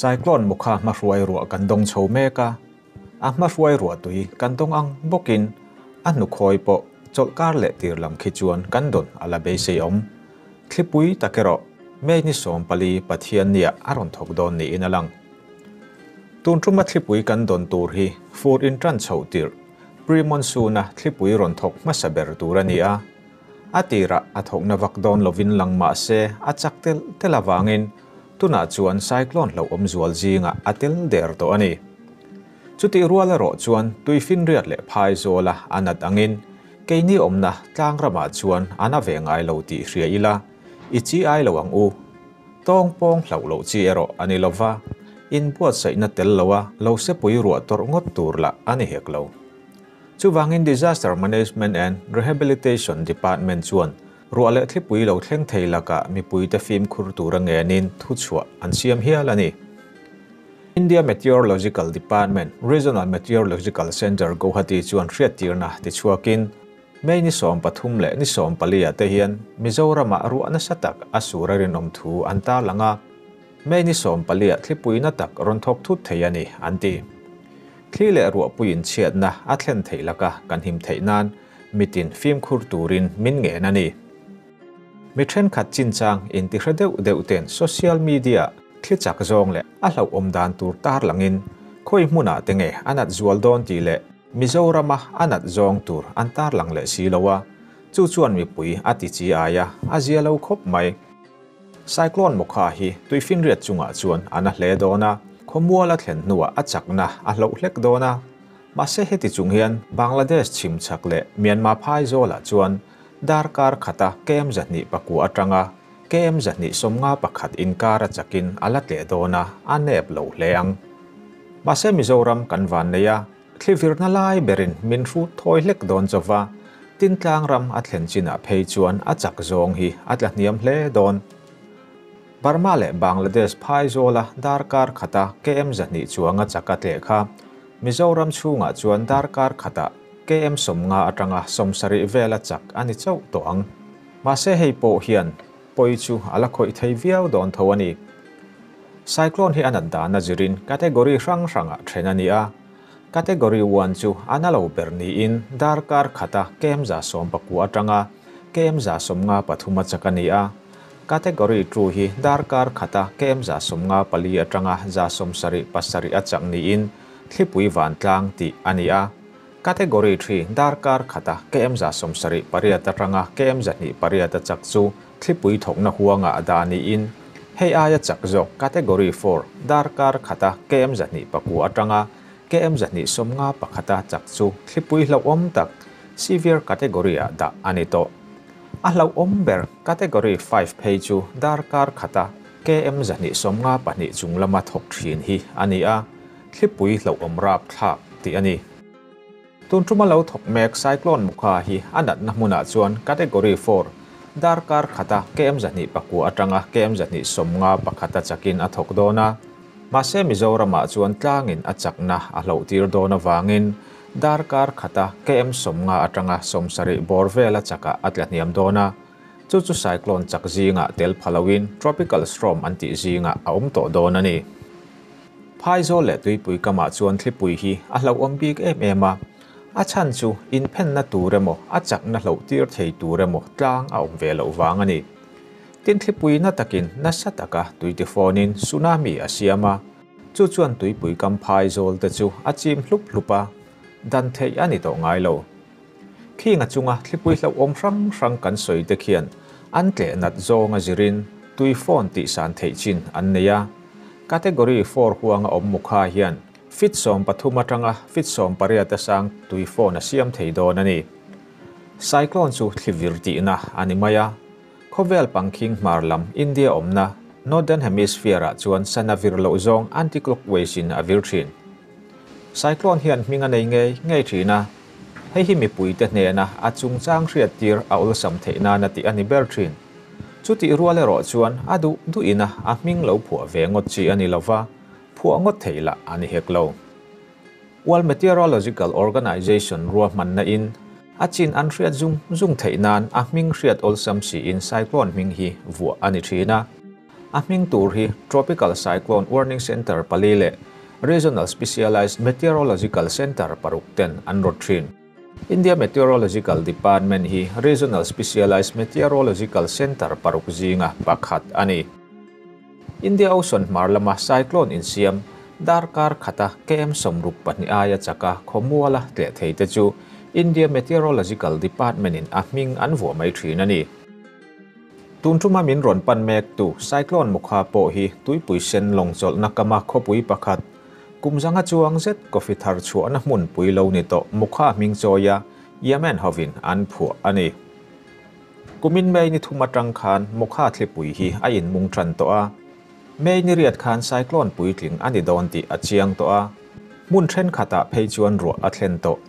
Cyclone Mukha hmahruai ruah kan dawng chho mek a, a hmahruai ruah tui kan dawng ang bawkin a hnukhawi pawh chawlhkar leh tir lam khi chuan kan dawn a la beisei awm. Thlipui tak erawh May ni 14 Pathianniah a rawn thawk dawn niin a lang. Tun tuma thlipui kan dawn tur hi fur intan chhoh tirh pre-monsoon-a thlipui rawn thawk hmasa ber tur a ni a. A tirah a thawkna vak dawn lovin lang mah se a chak telh telh avangin tunah chuan cyclone hlauhawm zual zingah a tel der tawh a ni. Chutih rual erawh chuan tuifinriat leh phai zawla a nat angin keini awmna tlang ramah chuan a na ve ngai lo tih hria ila i chi ai lo ang u. Tawng pawng hlauh loh chi erawh a ni lova, inbuatsaihna tel loa lo sepui ruah tawrh ngawt tur lah a ni hek lo. Chuvangin Disaster Management and Rehabilitation Department chuan ruah leh thlipui lo thleng thei lakah mipuite fimkhur tura ngenin thuchhuah an siam hial a ni. India Meteorological Department Regional Meteorological Centre Guwahati chuan hriattirna tichhuakin May ni 13 leh ni 14 ah te hian Mizoramah ruah nasa tak a sur a rinawm thu an tarlang a, May ni 14 ah thlipui na tak rawn thawk thut thei a ni, an ti. Thli leh ruahpuiin chhiatna a thlen theih laka kan him theih nan mitin fimkhur turin min ngen a ni. Mi thenkhat chinchang intihre deuh deuh ten social media thli chak zawng leh a hlauhawm dan tur tarlangin khawi hmunah te nge a nat zual dawn tih leh Mizorama a nat zawng tur an tarlang leh si lo a, chu chuan mipui a ti chi ai a, a zia lo khawp mai. Cyclone Mokha hi tuifinriat chungah chuan a na hle dawn a, khawmual a thlen hnuah a chakna a hloh hlek dawn a. Mahse heti chung hian Bangladesh chhim chhak leh Myanmar phai zawlah chuan darkar khata KM 209 atanga KM 251 inkar a chakin a la tleh dawn a, a nep lo hle ang. Mahse Mizoram kan van nei a, thlivirna lai berin min hrut thawi hlek dawn chauva, Tintlang ram a thlen chinah phei chuan a chak zawng hi a tla hniam hle dawn. Burma leh Bangladesh phai zawla darkar khata KM 200 chuanga chak a tleh kha Mizoram chhungah chuan darkar khata KM 50 atanga 70 vela chak a ni chauh tawh ang. Mahse hei pawh hian pawi chu a la khawih thei viau dawn tho a ni. Cyclone hi a nat dan a zirin category hrang hrangah then a ni a. Category 1 chu a na lo ber niin darkar khata KM 19 atanga KM 53 a chak a ni a. Category 2 hi darkar khata KM 54 atanga 77 a chak niin thlipui vantlang tih a ni a. Category 3 darkar khata KM 78 atanga KM 208 a chak chu thlipui thawkna huanga a dah niin hei aia chak zawk Category 4 darkar khata KM 209 atanga KM 251 a chak chu thlipui hlauhawm tak severe category ah dah a ni tawh. A hlauhawm ber Category 5 phei chu darkar khata KM 252 chung lama thawk thin hi a ni a, thlipui hlauhawm rap thlak tih a ni. Tun tuma lo thawk mek Cyclone Mokha hi a natna hmunah chuan Category 4 darkar khata KM 209 atanga KM 251 a chakin a thawk dawn a. Mahse Mizoramah chuan tlangin a chakna a hloh tir dawn avangin darkar khata KM 50 atanga 70 bawr vela chakah a tla hniam dawn a. Chu chu cyclone chak zingah tel phalawin tropical storm an tih zingah a awm tawh dawn a ni. Phai zawl leh tuipui kamah chuan thlipui hi a hlauhawm bik em em a. A chhan chu inphenna tur emaw a chakna hloh tir thei tur emaw tlang a awm ve loh vang a ni. Tin thlipui na takin nasa taka tui tifawnin tsunami a siam a. Chu chuan tuipui kam phai zawl te chu a chim hlup hlup a, dan theih a ni tawh ngai lo. Khinga chunga thlipui hlauhawm hrang hrang kan sawi te khian an tleh nat zawng a zirin tui fawn tih san theih chin an nei a. Category 4 huanga awm Mokha hian feet 13 atanga feet 18 a sang tui fawn a siam thei dawn a ni. Cyclone chu thlivir tihna a ni mai a. Khawvel pangkhing hmar lam India awmna Northern Hemisphere ah chuan sana vir loh zawng anti-clockwise in a vir thin. Cyclone hian hming a nei ngei ngei thin a. Hei hi mipui te hnena a chungchang hriat tir a awlsam theih nana tih a ni ber thin. Chutih rual erawh chuan a duh duhina a hming lo phuah ve ngawt chi a ni lova, phuah ngawt theih lah a ni hek lo. World Meteorological Organization ruahmanna in a chin an hriat zung zung theih nan a hming hriat awlsam siin cyclone hming hi vuah a ni thin a. A hming tur hi Tropical Cyclone Warning Centre pali leh Regional Specialised Meteorological Centre paruk ten an rawt thin. India Meteorological Department hi Regional Specialised Meteorological Centre paruk zinga pakhat a ni. India Ocean hmar lama cyclone insiam darkar khata km 62 aia chaka khawmuala tleh thei te chu India Meteorological Department in a hming an vuah mai thin a ni. Tun tuma min rawn pan mek tu Cyclone Mukha pawh hi tuipui sen lawng chawlhna kama khawpui pakhat kum zanga chuang zet coffee thar chhuahna hmun pui lo ni tawh Mukha hming chawia Yemen hovin an phuah a ni. Kumin May ni thum atang khan Mukha thlipui hi a inmung tan tawh a, May ni riat khan cyclone puitling a ni dawn tih a chiang tawh a, hmun thenkhatah phei chuan ruah a thlen tawh.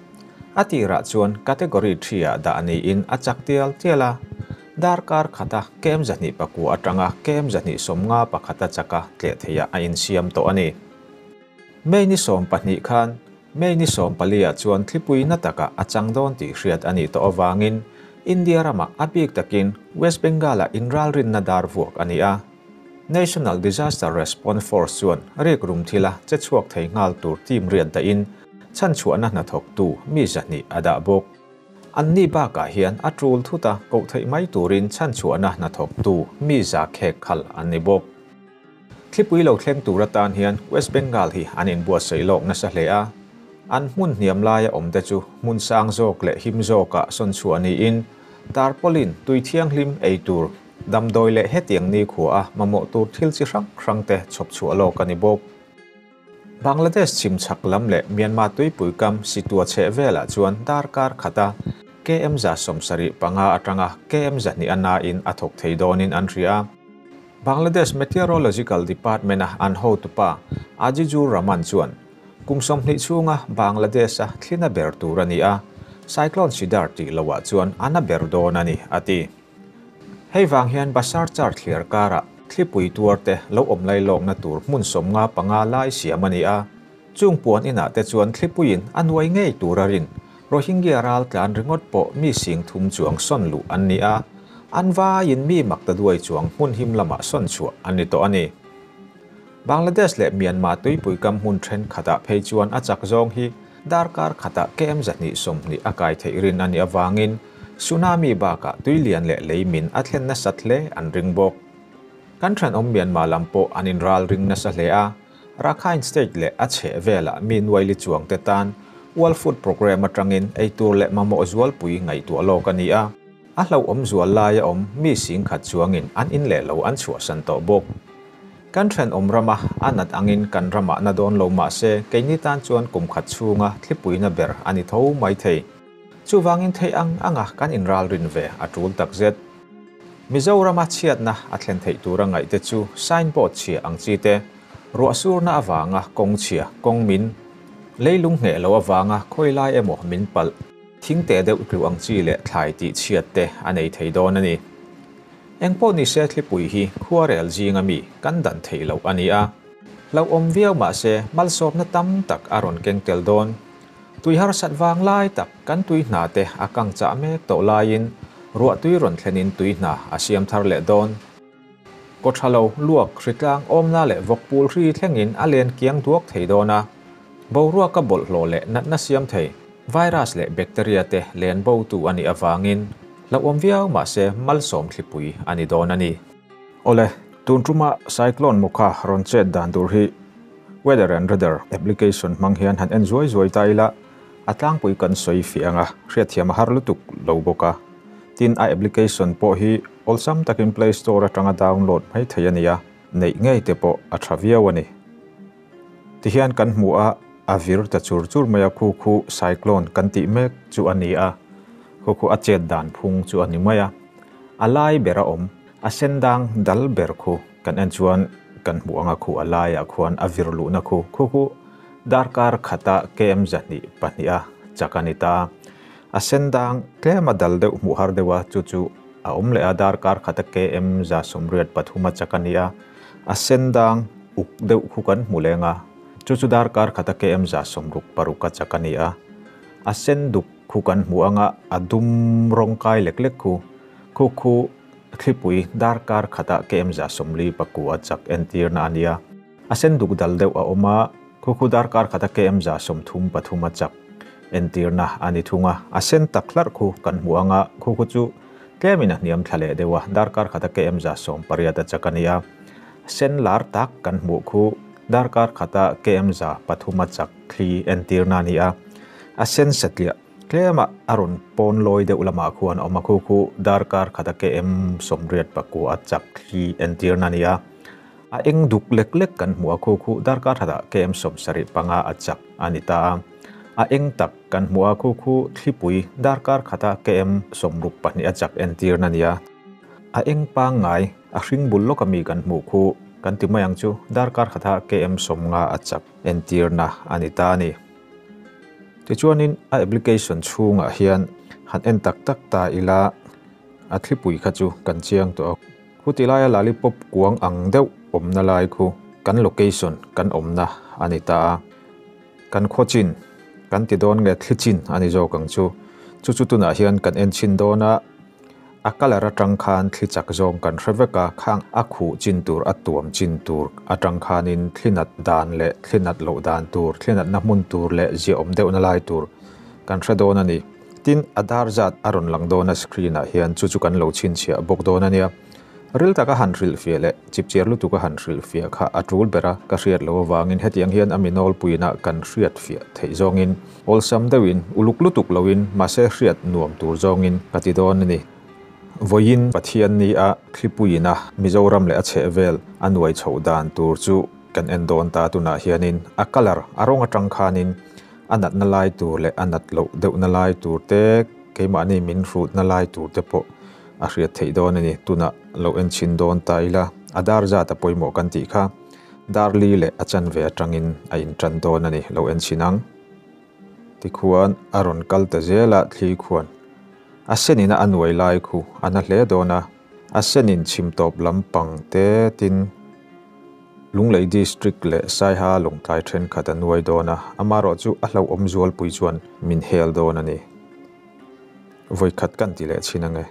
A tirah chuan Category 3 ah dah niin a chak tial tial a, darkar khata kem 209 atanga kem 251 a chaka tleh theiah a insiam tawh a ni. May ni 12 khan May ni 14 ah chuan thlipui na takah a chang dawn tih hriat a nih tawh avangin India ramah a bik takin West Bengal-ah inralrinna dar vuak a ni a. National Disaster Response Force chuan rikrum thila che chhuak thei nghal tur team riat dahin chhanchhuahna hnathawktu mi 200 a dah bawk. An ni bakah hian a tul thuta koh theih mai turin chhanchhuahna hnathawktu mi za khek khal an ni bawk. Thlipui lo thleng tur atan hian West Bengal hi an inbuatsaih lawk nasa hle a. An hmun hniam laia awm te chu hmun sang zawk leh him zawkah sawn chhuah niin tarpaulin tui thianghlim ei tur damdawi leh hetiang ni khua a mamawh tur thil chi hrang hrang te chhawp chhuah lawk a ni bawk. Bangladesh chhim chhak lam leh Myanmar tuipui kam situa chheh velah chuan darkar khata km 75 atanga km 200 a nain a thawk thei dawnin an hria a. Bangladesh Meteorological Department a an hotupa Azizur Rahman chuan kum 20 chhunga Bangladesh a thlina ber tur a ni a, Cyclone Sidar tih loah chuan ana ber dawn a ni a ti. Hei vang hian Basar Char thliar karah thlipui tuar te lo awm lai lawkna tur hmun 55 lai siam a ni a. Chung puan inah te chuan thlipuiin a nuai ngei tur a rin. Rohingya ral tlan ringawt pawh mi 10,000 chuang sawn luh an ni a. An vaiin mi makta duai chuang hmun him lamah sawn chhuah an ni tawh a ni. Bangladesh leh Myanmar tuipui kam hmun then khatah phei chuan a chak zawng hi darkar khatah km 120 a kai theih rin a ni awangin tsunami bakah tuilian leh leimin a thlen nasat hle an ring bawk. Kan than awm Myanmar lam pawh an inral ring nasa hle a. Rakhine State leh a chheh velah mi nuai li chuang te tan World Food Program atangin ei tur leh mamawh zualpui ngaihtuah lawk a ni a. A hlo awm zual laia awm mi 10,000 chuangin an in leh lo an chhuahsan tawh bawk. Kan then awm rama a nat angin kan rama na dawn lo mah se keini tan chuan kum khat chhunga thlipuina ber a ni tho mai thei. Chuwangin thei ang anga kan inral rin ve a tul takzet. Mizorama chhiatna a thlen theih tura ngaih te chu signboard chhia ang chi te, ruah surna awanga kawng chhia kawng min, leilung hneh lo awanga khawilai emaw min palh, thing te deuh tlu ang chi leh thlai tih chhiat te a nei thei dawn a ni. Engpawh ni se thlipui hi khuarel zinga mi kan dan thei lo a ni a. Lo awm viau mah se malsawmna tam tak a rawn keng tel dawn. Tui harsat vang lai tak kan tui hna te a kang chah mek tawh laiin ruah tui rawn thlenin tui hna a siam thar leh dawn. Kawthalo luak hritlang awmna leh vawkpul hri thlengin a len kiang duak thei dawn a. Boruaka bawlhhlawh leh natna siam thei virus leh bacteria te len bo tu a nih awangin lo awm viau mah se malsawm thlipui a ni dawn a ni. Awle, tun tuma Cyclone Mukha rawn chet dan tur hi Weather and Radar application hmang hian han en zuai zuai ta ila a tlangpui kan sawi fi anga hriatthiam a har lutuk lo bawk a. Tin a application pawh hi awlsam takin Play Store atanga download mai thei a ni a, neih ngei te pawh a tha viau a ni. Tihian kan hmu a a vir ta chur chur mai a khu khu cyclone kan tih mek chu a ni a. Khu khu a chet dan phung chu a ni mai a. A lai ber a awm a sendang dal ber khu kan en chuan kan hmu anga khu a laiah khuan a vir luhna khu khu khu darkar khata km 202 a chak a ni ta. A sendang tlem a dal deuh hmuh har deuh a chu chu a awm leh a darkar khata km 183 a chak a ni a. A sendang uk deuh khu kan hmu lenga chu chu darkar khata km 66 a chak a ni a. A sen duk khu kan hmu anga a dum rawng kai lek lek khu khu khu thlipui darkar khata km 49 a chak entirna a nia. A sen duk dal deuh a awm a, khu khu darkar khata km 33 a chak entirna a ni thung a. A sen tak hlarh khu kan hmu ang a, khu khu chu tlemin a hniam thla leh deuh a, darkar khata km 18 a chak a ni a. Sen lar tak kan hmuh khu darkar khata km 300 a chak thli entirna a ni a. A sen satliah tlema a rawn pawn lawi deuh lamah khuan a awm a, khu khu darkar khata km 89 a chak thli entirna a ni a. A eng duk lek lek kan hmuh a, khu khu darkar khatah km 75 a chak a ni ta a. A eng tak kan hmuh a, khu khu thlipui darkar khata km 62 a chak entirna a ni a. A eng pangngai a hring bul lawk ami kan hmuh khu kan ti mai ang chu darkar khata km 50 a chak entirna a ni ta a ni. Tichuanin a application chhungah hian han en tak tak ta ila a thlipui kha chu kan chiang tawh a. Khuti laia lollipop kuang ang deuh awmna lai khu kan location kan awmna a ni ta a. Kan khaw chin kan ti dawn nge thli chin a ni zawk ang chu. Chu chu tunah hian kan en chhin dawn a, a colour atang khan thli chak zawng kan hre vek a, khang a khuh chin tur a tuam chin tur atang khanin thli nat dan leh thli nat loh dan tur, thli natna hmun tur leh ziahawm deuhna lai tur kan hre dawn a ni. Tin, a dar zat a rawn lang dawn a screen ah hian chu chu kan lo chhinchhiah bawk dawn a nia. Ril taka han hrilhfiah leh chipchiar lutuka han hrilhfiah kha a tul ber a, ka hriat loh avangin hetiang hian a mi nawlpuina kan hriatfiah theih zawngin awlsam deuhin uluk lutuk loin mahse hriat nuam tur zawngin ka ti dawn a ni. Vawiin Pathian ni a thlipuiina Mizoram leh a chhehvel a nuai chhoh dan tur chu kan en dawn ta tunah hianin a colour a rawng atang khanin a natna lai tur leh a nat loh deuhna lai tur te keimahni min hrutna lai tur te pawh a hriat theih dawn a ni. Tunah lo en chhin dawn ta ila a dar zat a pawimawh kan tih kha dar li leh a chanve atangin a intan dawn a ni. Lo en chhin ang. Tikhuan a rawn kal ta zel a, thli khuan a senina a nuai lai khu a na hle dawn a, a senin chhim tawp lampang te tin Lunglei District leh Saiha Lawngtlai thenkhat a nuai dawn a, amaherawh chu a hlauhawm zualpui chuan min hel dawn a ni. Vawikhat kan ti leh chhin ange.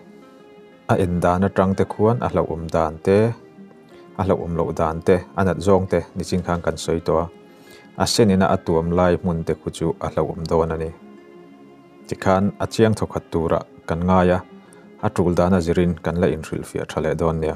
A en dan atang te khuan a hlauhawm dan te, a hlauhawm loh dan te, a nat zawng te nichin khan kan sawi tawh a. A senina a tuam lai hmun te khu chu a hlauhawm dawn a ni. Tikhan a chiang thawkhat turah kan ngai a, a tul dan a zirin kan la inhrilhfiah tha leh dawn nia.